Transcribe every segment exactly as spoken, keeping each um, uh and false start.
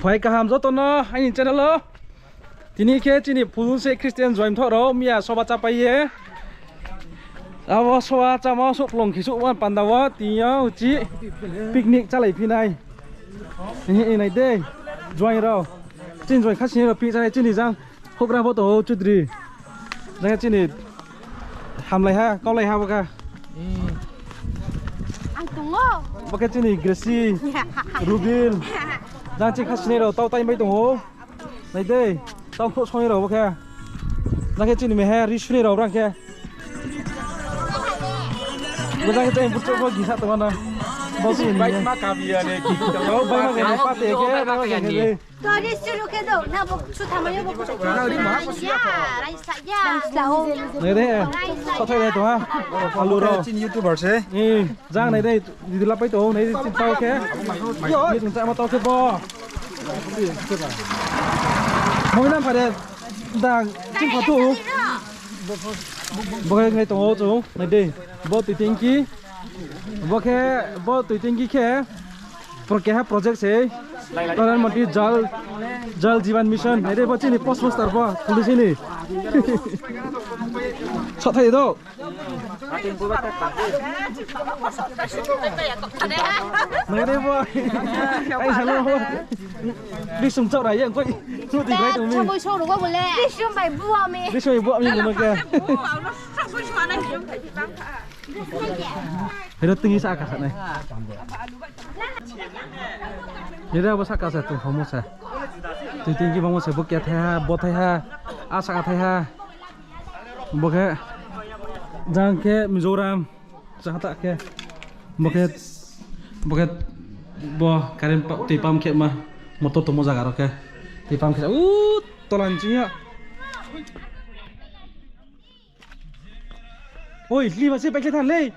Phai kaham joto no aini channel o. Tini khe chini Phulungsei Christian Joaimthoh rao miya soba chápai ye. Abo soba chámo souhplung khe souhman panda wo tini yo uchih picnic chálai phi nai. Nai dei, joaing rao. Chini joaing kha sini rao picnic chálai chini jang. Houhgra pho tong ou Chudri. Jang khe chini hamlai ha, kaulai ha bo khe. Ang tong ou. Bo khe chini Gracie, Rubil. Jang chini kha sini rao tau tai bai tong ou. Nai dei, tau khrouh song rao bo khe. Jang khe chini mehe ri suni rao brang khe. Bo jang khe chini burchouh pho gisa tongma no. Bo chini bai ma kabi ya le, ki tong ou, bai ma kabi pate khe, bai ma kabi khe. Tori suru khe do, na bo su thama yo bo. Nai dei, sothai dei tong ha. Alu rao. Chini YouTuber se. Jang nai dei, didi lapai tong, nai dei chini tau khe. Yo, ni chung chámo tau khe bo. Moi nam phare, dang, ching pha tu. Bo khe nai tong ou chung, nai dei. Bo tui tingki. Bo khe, bo tui tingki khe. Pro keha project se, Pradhan Mantri Jal, Jal Jeevan Mission. Nai dei bo chini postmaster bo, police ni. Sothai do. Nai dei bo. Ai, salo bo. Bisung chau rai yang koi. Bisung bai buah mi. Bisung bai buah mi no khe. Hero tingki sahka sa nai. Hero abo sahka sa tong phomo sa. Tui tingki bangmo se bo khe thai ha, bo thai ha, a sahka thai ha. Bo khe jang khe Mizoram, jang ta khe. Bo khe, bo khe bo current pa-, tui pump khe ma, motor tongmo zaga rao khe. Tui pump khe, u, tola ni ching yo. Oi, lima se baikhlai thanng lei.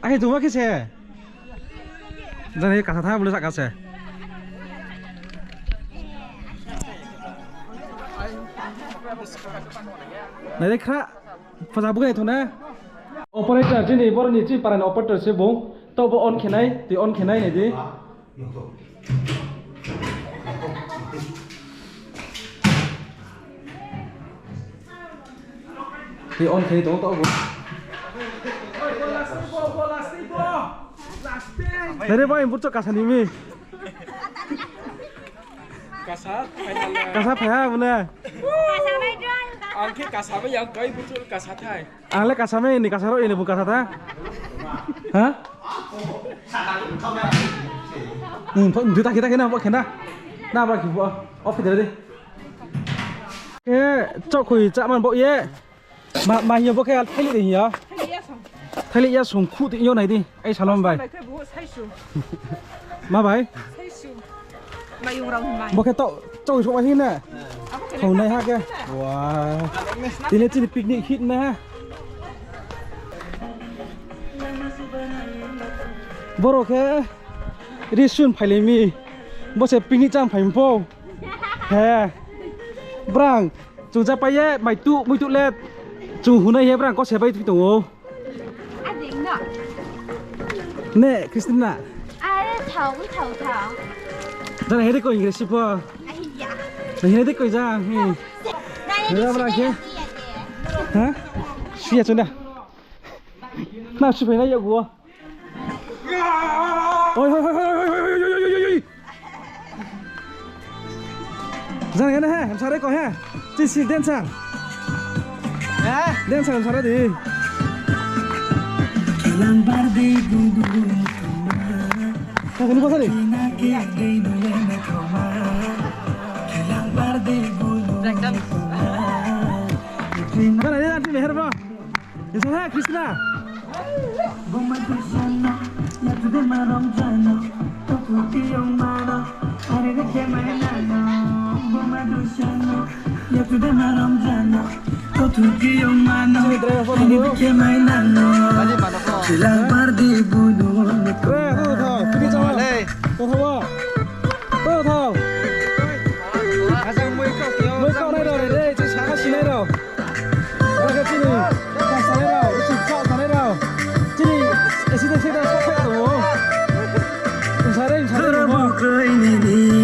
Akhe tongma khe se. Jani kasa tha bole saka se. Nai de khra. Phaja bugai thong na. Operator, chini boro ni chini para ni operator se bung. Tao bo on khe nai, tui on khe nai nai di. Tui on khe tong tao bo. Nai re bai, burcho kasa ni mi. Kasa phai ha. Kasa phai ha, bune. Ang khe kasa bai yang kai burcho kasa thai. Ang le kasa mai ni kasa rao ini bung kasa tha. Ha? Hmm, pho, ndu ta khe ta khe na, bo khe na. Na ba khe bo. Off de de. Khe, chokhui cha man bo ye. Ma, ma hing ya bo khe thaili de hing ya. Thaili ya song khu ti yo nai di. Ai salom bai. Ma bai? Bo khe to, choi so bai hing na. Thong nai ha khe. Wa. Tini chini picnic hit na ha. Boro khe risun phailai mi. Bo se picnic cham phai mi pho. He. Brang. Chung ja pai ye, mai tu, mui tu le. Chung hunai he brang ko se bai tu tong ou. Ading no. Ne, Christina. Are thao, thao, thao. Jana hede ko English pho. Ai ya. Na hede ko jang. Hmm. Nai, nai, brang khe. Ha? Siya chunda. Na sipai na ya guo. Oi, oi, oi. Jang gana ha, hamsare ko ha. Chisi dancer. Ha? Dancer hamsare di. Kakani ko sari. Mana dia nanti meher ba. Isa ha, Krishna. Re, to thao, to thao. Mui kau nai rao, re, re, chini saka sinai rao. Bokhe chini, bokhe sanai rao, chini bsa sanai rao. Chini, accident se da sa phai tong ou. Sare, sare, sare.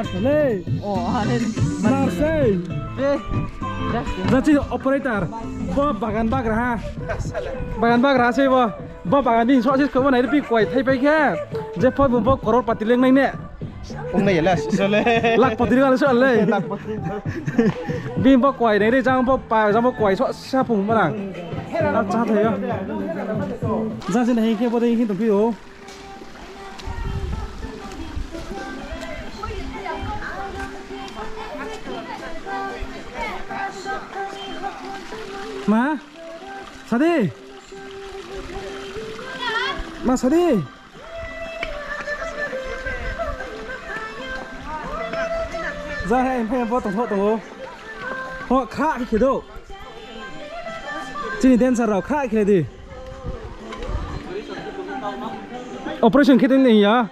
Nurse le. Nurse sei. Jati operator. Bo bagan bagraha. Bagan bagraha sei bo. Bo bagan ni soh sis khobo nai ri pi koi thai pai khe. Je pho bo koror pati lengnai ne. Ong nai ya le, so le. Lakh pati ri gale so le. Lakh pati. Bini bo koi nai ri jang bo pa, jang bo koi so sa phung mana. Ar cha thai yo. Jang se nai khe bo dei khe tongphi ou. Ma? Sadi? Ma sadi? Ja he, emphai bo tongthoh tongo. Ho, kha khe khe do. Chini dancer rao kha khe di. Operation khe tong ya.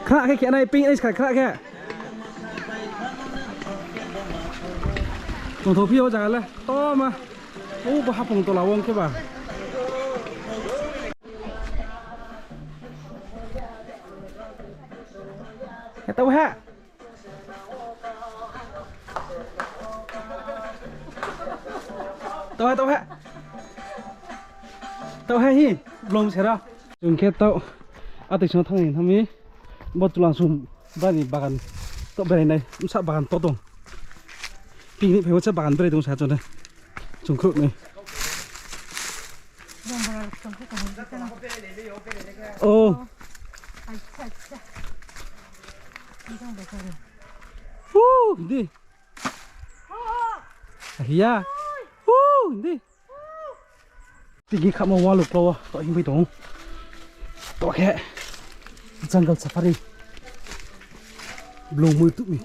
Kha khe khe nai, ping nai skha kha khe. Tongthoh phi o jaga le. Toma. O bo hapung tola wo ong khe ba. He tau ha. Tau ha, tau ha. Tau ha hi. Blong sera. Chung khe tau. Atoi song thanng ni thanng mi. Bo tulang sum. Bani bagan. Tau berai nai. Bsa bagan to tong. Picnic phai wo se bagan berai tong sa chung nai. Chung khruh nai. O. Hu, di. Ahiya. Hu, di. Tigi khamo wall uklo wo, to himbai tong. To khe. Jungle safari. Blong mui tuh mi.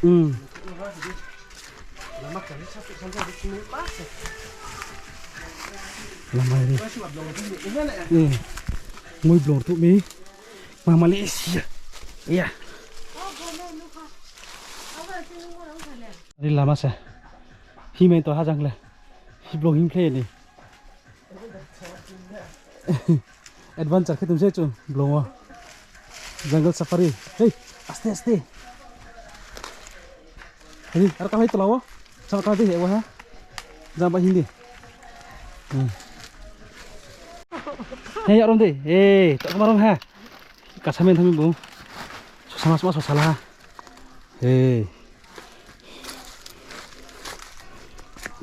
Hmm. Lama ri. Hmm. Mui blong tuh mi. Ma Malaysia. Iya. Ri lama sa. Himai to hajang le. Hi blong him khlai ni. Adventure khe tong se chung blong wo. Jungle safari. Hei, aste aste. Hei, ar ka hai tola wo. Sama ka di he wo ha. Jang ba hindi. Hmm. Hei, arom de. Hei, tak marom ha. Kasamen thami bung. Sosama sma sosala ha. Hei.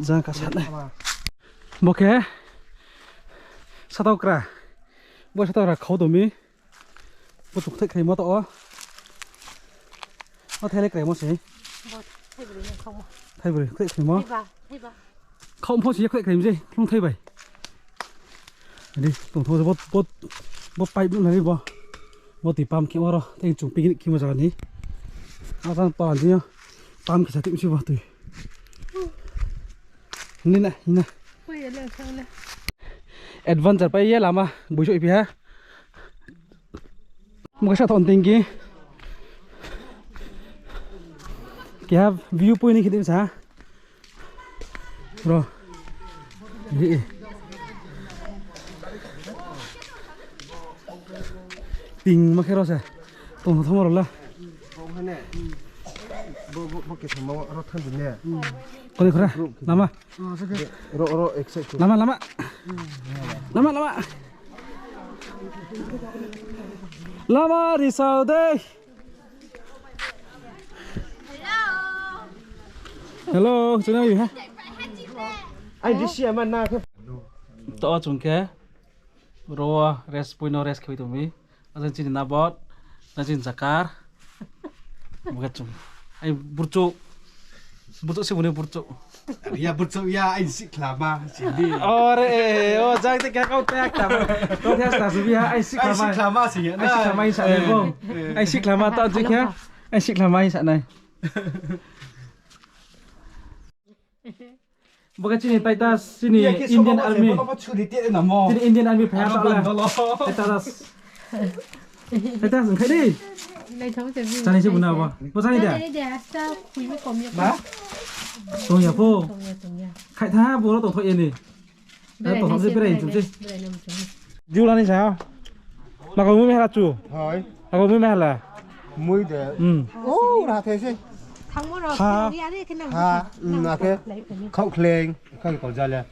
Jang kasa nai. Bo khe satau kra. Bo satau kra khau tong mi. Bo chung kthai khraimo to o. O thai le kraimo se. Bo thai broi ni khaumo. Thai broi kthai khraimo. Thaiba, thaiba. Khau pho se khlai khlai je, khlung thai bai. Ani tong tho bo, bo, bo pipe nuh nai bo. Bo tui pump khe oro, tei chung picnic khemo jaga ni. Asa to ani yo. Pump khe sa tui si bo tui. Ni na, ni na. Adventure pai ye lama, buiso ipi ha. Mukasa thon tingki. Keha view point ni khidin sa. Ro. Hi. Ting ma khe ro sa. Tong thong ro la. Bo, bo, bo khe thamo ro thang di ne. Koni khra. Nama. Ro, ro, exact. Lama, lama. Lama, lama. Lama risao dei. Hello, chini ha. Ai, disi ama na khe. To chung khe. Ro rest point no rest khe tong mi. Ajang chini nabot, na chini jakar. Buka chung. Ai burchuk. Burchuk se buni burchuk. Ya burchuk ya ai sikhlama sini. Ore, o jang te kau te khlama. Kau te sta subi ha ai sikhlama. Ai sikhlama si ya. Ai sikhlama sa nai bo. Ai sikhlama ta jikha. Ai sikhlama sa nai. Bo khe chini Titus, chini Indian Army. Chini Indian Army phai ha ta le. Titus. Titus, khai di. Chani se buna bo. Bo chani de. Tong ya pho. Khai tha bo ro tong tho ye ni. Tong tho se berai chung se. Diu lani sa. Nako mui mehla chu. Hoi. Nako mui mehla. Mui de. Hmm. Oh, ra the se. Thangmo rao ha. Yari khe nang. Ha, hmm, na khe. Khau khleng, khau kau jale.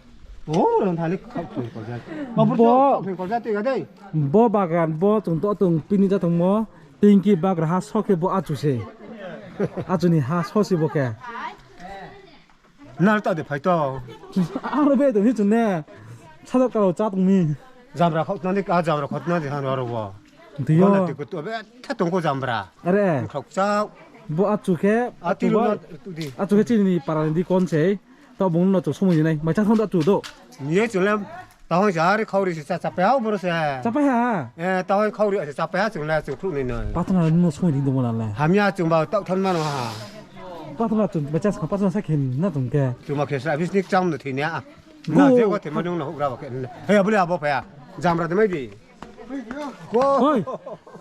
Oh, rong thali khau khleng kau jale. Bo, bo, khau khleng kau jale tui ga dei. Bo bagan, bo chung to tung pini ja tongmo. Tingki bagraha so khe bo achu se. Achu ni ha so se bo khe. Nal ta de phai to. Aro be to hi chun ne. Sadok karo cha tong mi. Jamra khau tna de, a jamra khau tna de han aro bo. Tui yo. Gona ti ko to be tha tong ko jamra. Are. Khau cha. Bo achu khe, ati achu lo ba, na tu di. Achu khe chini para ni di kon se. Tao bung no chung somoi nai. Mai cha thang da chu do. Ni ye chung le, tao hoi sa ari khauri se cha, chapai ha boro se. Chapai ha? Eh, tao hoi khauri se chapai ha chung le, chung khruh nai nai. Pathana no somoi di dong la le. Hamya chung ba tao than ma no ha. Pathana chung, mai cha sa, pathana sa khin na chung khe. Chung ma khe sa, bisnik cham no thini a. Na, je ko thema nung no hukra ba khe. He, abuli abo phai a. Jamra de mai di. Ko. Oi.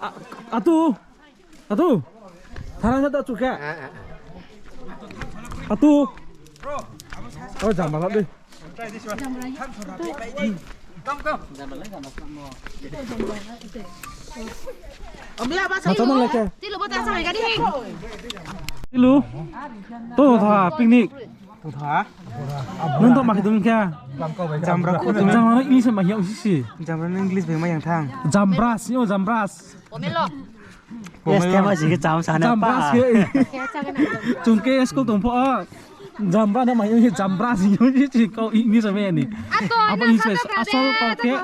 A, atu. Atu. Thara sa da chu khe. Atu. O, jamra la de. Mata no le khe. Tilu bo ta sa mai gari hing. Tilu. To tha picnic. Tong tha. Nung to ma khe tong khe? Jamra khu tong. Jamra no English ma hiya usi si. Jamra no English bai ma yang thang. Jambras, yo jambras. Pomelo. Yes, tema sih ke jam sana. Jambras ke. Chung ke school tong pho. Jambra no ma hiya usi jambras yo si si kau English ma ni. Apa English asal kau ke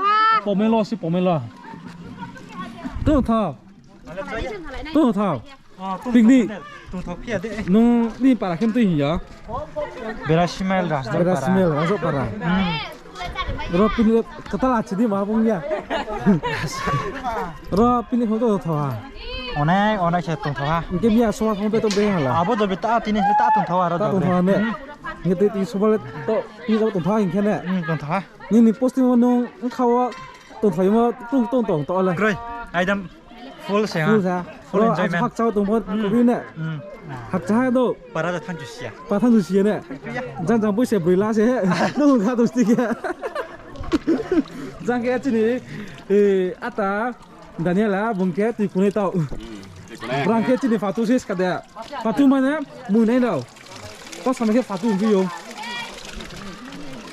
pomelo si pomelo. Tong tha. Tong tha. Picnic. Nung ni para khe tui hing ya? Bera Simel Rajok para. Bera Simel Rajok para. Ro picnic kata la chidi ma bung ya. Ro picnic hong to tho ha. Onai, onai se tong tho ha. Hingke miya soba hong be to be hala. Abo do be ta tini ta tong tho ha ro ta do tong be. Tho ha ne. Hingke tui tui soba le to picnic tong tho ha hingke ne. Hmm, tong tho ha. Nini posting wo nung wngkha wo tongthaimo tong tong tong to le. Kroi. Aidam full se ha. Full sa. Full enjoyment. Hak chao tong bo kobri ne. Hmm. Hak cha ha do. Para da thanju sia. Pa thanju sia ne. Jang jang boi se broi la se. Nung kha do stick ya. Jang ke chini, eh, ata. Daniela, bung khe tui kunai tau. Brang khe chini patu se skade. Patu mane mui nai rao. Ko samai khe patu hing yo.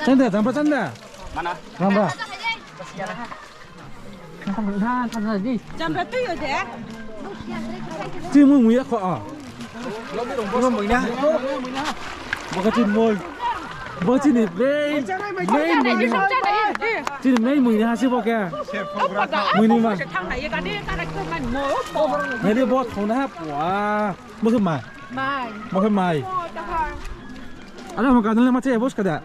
Chanda, jambra chanda. Mana? Jambra. Jambra tui yo de. Tui mui mui ya kho a. Bo khe chini mui. Bo chini main, main mui ni ha. Chini main mui ni ha se bo khe. Mui ni ma. Nai di bo thong na ha pua. Bo khe mai. Mai. Bo khe mai. Ada mo kanal le ma che bo skada.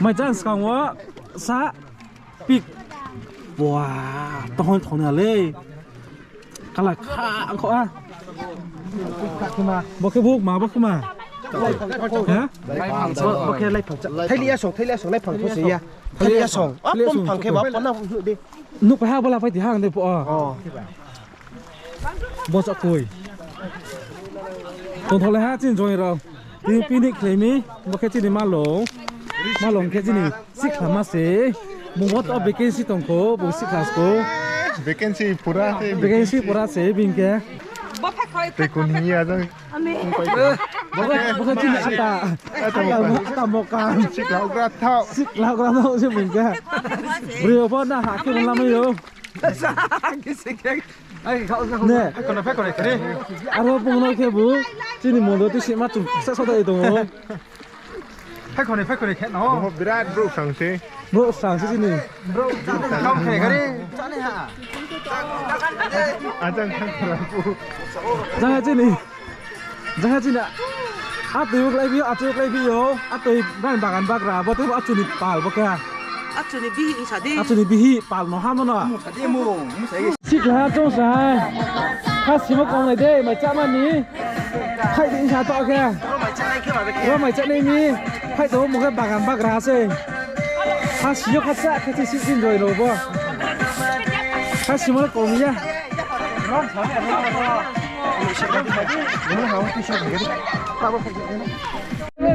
Mai chance kang wo sa. Pik. Bua, tohon thongnai le. Kala kha, kho a. Bo khe buk ma, bo khe ma. Ha? Bo khe laiphang. Thaili ya song, thaili ya song, laiphang tho se ya. Thaili ya song. Thaili ya song. Apom phang khe ba, pona nuh di. Nuh pa ha, bola pai di hang de po. Oh. Bo chak koi. Tongthok le ha chini join rao. Tini picnic khlai mi, bo khe chini malong. Malong khe chini sikhla ma se. Bung bo to vacancy tong kho, bung sikhla sko. Vacancy pura. Vacancy pura se bing khe. Tei kun hi ya jang. Bo khe, bo khe chini ata. Ata mo, ata mo ka. Sikhla gra thao. Sikhla gra thao se bing khe. Bri bo na ha khe bung lamai yo. Ne. Aro bung no khe bu chini mondo ti sima chung sa sa dai tong o. Phaikhoni, phaikhoni khe no. Bo birat brouh sang se. Brouh sang se chini. Brouh sang se. Kam khe gari. Ajang khan khara bu. Jang chini. Jang chini. Atoi uklai bi, atoi uklai bi yo. Atoi bang bagan bagra. Bo te achu ni pal bo khe. Achu ni bihi sa di. Achu ni bihi pal no ha mano. Sikhla ha chong sa hai. Ha simo kong nai de, mai cha mani. Hai de sa to khe. Ro mai cha nai mi. Hai to mo khe bagan bagra se. Ha sio kha cha kha si si enjoy ro bo. Ha simo kong ya.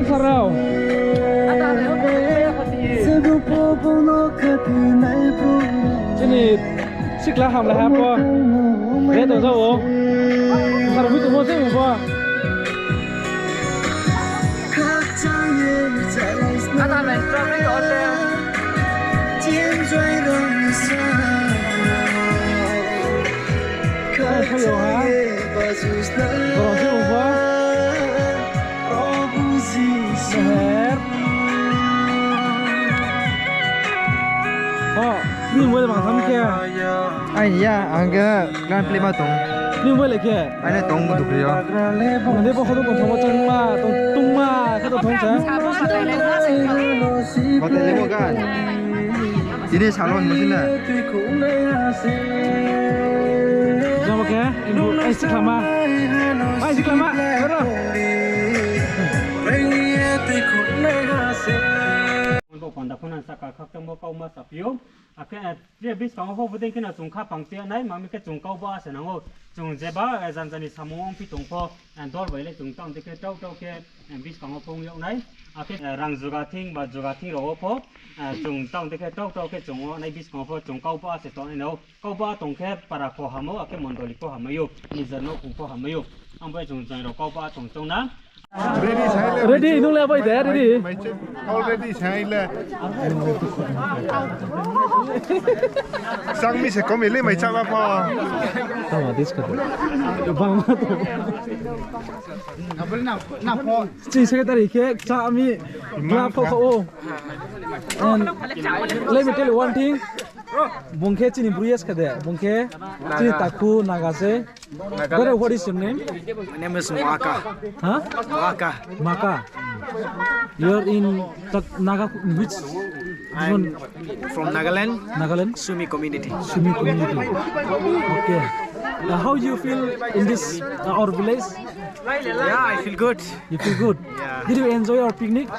Sarao. Chini sikla hamlai ha pho. Re tong ja o. Sar hui tongmo se bo. Kata nai traffic o se. Hello ha. Tong se bo. Meher. O, nini mobile bang tham khe. Ai ya, ang khe klan play ma tong. Nini mobile khe? Aini tong bu dukri yo. Ang de bo hodo tong thangmo chungma, tong tungma, khe tong thang sa. Batai le mo gan. Tini salon mo sina. Jabo khe, ai siklama. Ai siklama, oro. Bo panda phone ang saka khakchangmo kauma saphi ou. Akhe, eh, tre buskang wo pho bodei khe no chung khaphang tuinai, mami khe chung kau ba se nang ou. Chung jeba, eh, janjani samung ongphi tong pho, eh, dol bai le chung tang dei khe tau tau khe, eh, buskang wo pho ong yag nai. Akhe, eh, rang juga thing ba juga thing rao wo pho, eh, chung tang dei khe tau tau khe chung ong nai buskang wo pho chung kau ba se tongnai no. Kau ba tong khe para kho hamai ou, akhe mondoli pho hamai ou, nijer nouhkhong pho hamai ou. Ang bai chung jang rao kau ba tong choung na. Ready, nung le bai de, ready? Already, sai le. Sang mi se komi le mai chaba pho. Tama dis ka. Bang ma to. Chini secretary khe cha mi gla pho kho ou. And let me tell you one thing. Bung khe chini bru yes kha de, bung khe chini takhu Naga se. Brother, what is your name? My name is Maka. Huh? Maka. Maka. You're in Tak-, Naga, which zone? I'm from Nagaland. Nagaland? Sumy community. Sumy community. Okay. Uh, how you feel in this, uh, our village? Yeah, I feel good. You feel good? Yeah. Did you enjoy our picnic?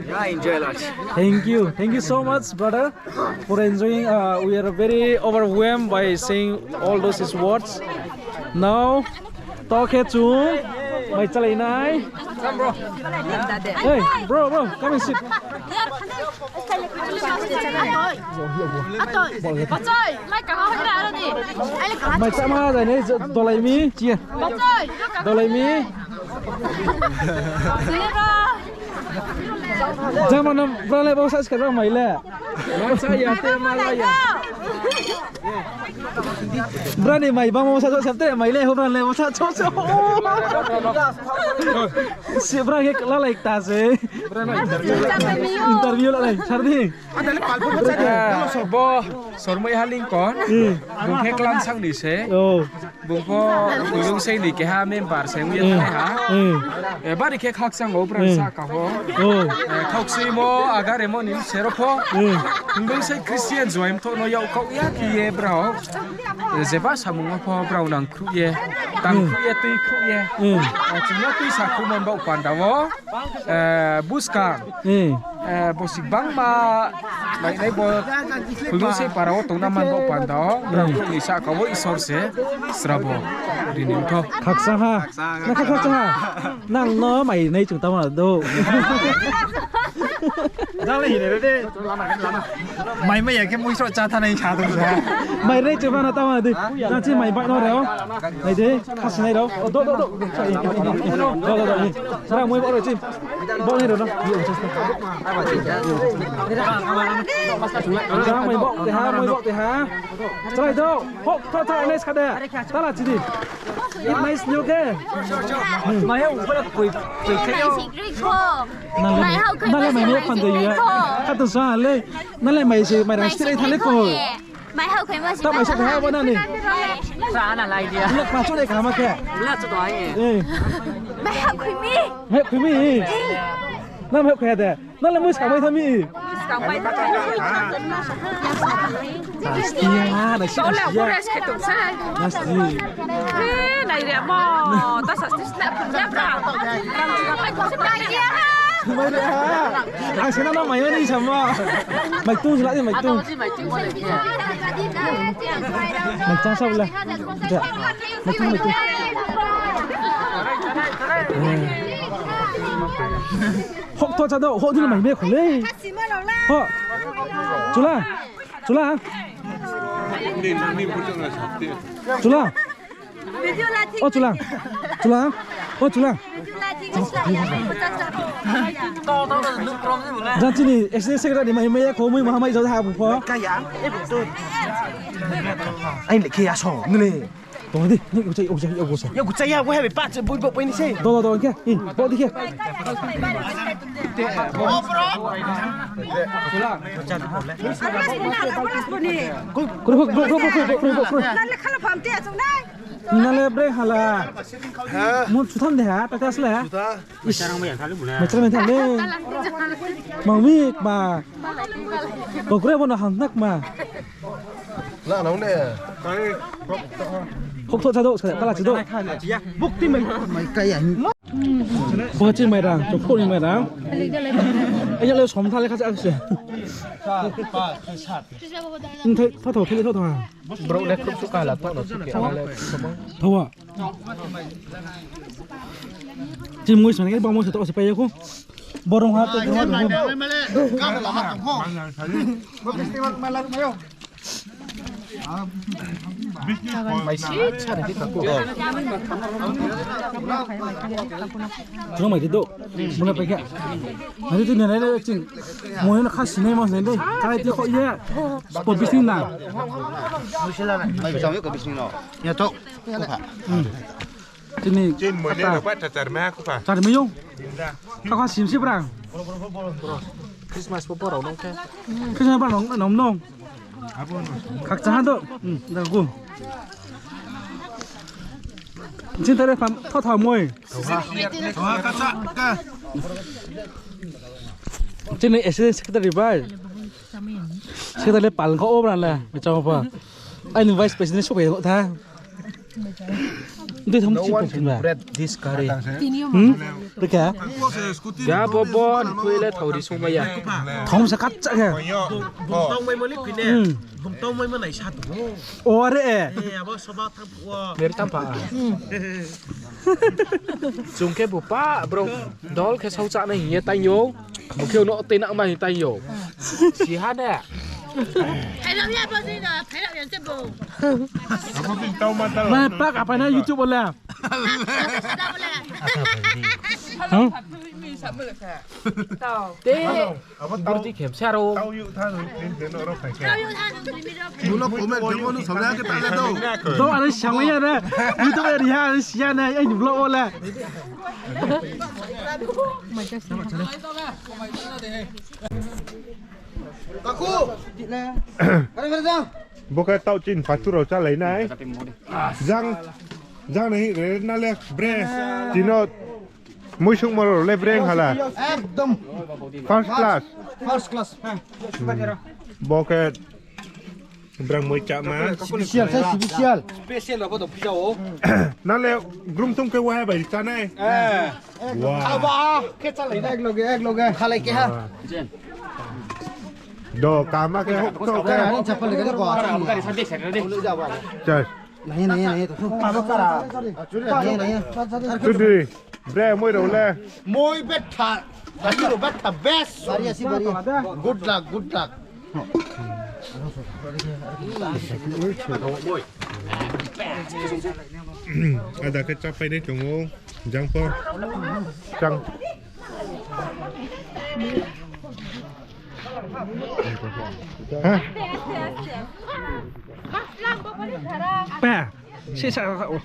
Yeah, I enjoy a lot. Thank you. Thank you so much, brother, for enjoying. Uh, we are very overwhelmed by seeing all those sports. Now, to khe chung mai chalai nai. Hey, bro, bro, come and sit. Mai chama jai nai, dolai mi. Dolai mi. Jama no bra le bo sa ska mai le. Bra ni mai bang mo sa cho sap te mai le ho bra le mo sa cho cho. Si bra khe lalai ta se. Interview lalai sar di. Bo Sormoi Halingkon. Bung khe Klangsang ni se. Bung pho Khulungsei ni keha member se ong ye thanai ha. Eh, bari khe khakchang ou brao sa ka pho. Eh, khakchangmo agaremo ni sero pho. Khulungsei Christian joaimthoh no yag kau ya khe ye brao. Eh, jeba samung wo pho brao nangkhruh ye, tangkhruh ye, tuikhruh ye. Eh, chung no tuisa khruhmo baoh panda wo. Eh, buskang. Eh, bosi bangma bainai bo Khulungsei para wo tongna man baoh panda wo, brao ni saka wo Isor se srabo rini tho. Khakchang ha. Na khakchang ha. Nang no mai nai chung tamo do. Jang le hine re de. Mai mai ya khe mui sro cha thanai sa do sa. Mai nai chung no tamo di. Nang chi mai bai no rao. Nai de, khasi nai rao. O, do, do, do. Do, do, do. Sara mui bo rao chi. Bo nai rao no. Sara mui bo te ha, mui bo te ha. Chai do. Hok, tho, tho, nice khade. Tala chi di. Nice nyo ke. Mai ha, ungkha koi, koi khe yo. Nang le mai ni phan de ya. Kha to sa le. Nang le mai se, mai rang stre tha le ko. Mai hao khaima si. Ta mai sa ha bo na ni. Sa na lai dia. Ni pa cho le kama khe. La cho to ai. Eh. Mai hao khaimi. Mai khaimi. Na mai khe de. Na le mui sa mai tha mi. Sa mai tha. Asti ya, na si. Ola, asti ya. Ola, khe to sa. Asti. Eh, nai re mo. Ta sa sti sna. Ya bra. Mai re ha. Ang sana na mai ni sama. Mai tung sila ni mai tung. Mai chang sa bela. Ja. Mai tung, mai tung. Hok to cha do, hok di mai me khole. Ho. Chula. Chula. Chula. O chula. Chula. O chula. Jang chini S D secretary mai mai ya kho mui maha mai jao ha bu pho. Ai le khe ya so nule. Tong di, ni uchai, uchai, uchai. Ya uchai ya, wahai pa, boi bo poi ni se. Do, do, do, khe. Bo di khe. Kru, kru, kru. Nale bre hala. Mun sutham de ha, ta asle. Maichara mai thang le. Mangmi ma. Kokre bono hamnak ma. La nang ne. Hok tho chado, kala chado. Bukti mai. Mai kaya. Bo chini mairang, chokpho ni mairang. Aya le som thale kha se. Nthai tho tho thele tho tho. Bro le khup suka la tho no suke. Thawa. Chini moi sana ke bang moi sa to se pai ya ko. Borong ha to. Mai si chari di kaku. Churang mai di do. Mula pai khe. Hari tu nilai le ching. Moi na khasi nai mo nai dei. Kai ti kho ye. Spo bising na. Mai bising yo ko bising no. Ya to. Chini. Chini moi ne ba ta char ma ko pa. Char ma yo. Kha kha sim si brang. Christmas po porao nong khe. Christmas ba nong nong nong. Khakcha ha do. Hmm, da gu. Chin tare pham tho tha moi. Chini S S secretary bai. Secretary pal kho obra le. Mechang pa. Aini vice president sok ya tha. Dui tham. No one can break this curry. Hmm? Bika? Ya bo bon, kui le thao ri sung mai ya. Thom sa khat cha khe. Bung tong mai mo ni kui ne. Hmm. Bung tong mai mo nai sa tu. O are e. Eh, abo soba tham phuh o. Mer tham pha. Hmm. Chung khe bu pa, bro. Dol khe sao cha nai hing ye tang yo. Bo khe no tei nang ma hing tang yo. Si ha ne. Phairao ya bo ni no, phairao ya se bo. Abo ni tau ma tau. Mai pak apai na YouTube le. Huh? Tau. Te. Abo burdi khem saro. Tau yu tha ni, ni no ro phai khe. Bulo comment khe mo nu samla khe ta le do. Do are siang ya re. YouTube area are siang na, ai ni vlog o le. Kaku. Kare kare jang. Bo khe tau chin patu rao chálai nai. Jang, jang nai re na le bre. Tino muisung moro le bre hala. Ekdom. First class. First class. Bo khe Brang moi chama. Special, sa special. Special abo to pisa o. Nang le grum thum khe wahai bai chanai. Eh. Wah. Aba khe chalai ek loge, ek loge. Khalai khe ha. Do kama khe hok to khe. Kara ni chapal le ko. Chas. Nahi, nahi, nahi, to. Abo kara. Nahi, nahi. Chudri. Bre, moi rao le. Moi betha. Bari rao betha best. Bari asi, bari. Good luck, good luck. Ada khe chapai nai tong ou. Jang pho. Jang. Ha? Pa. Se sa sa o.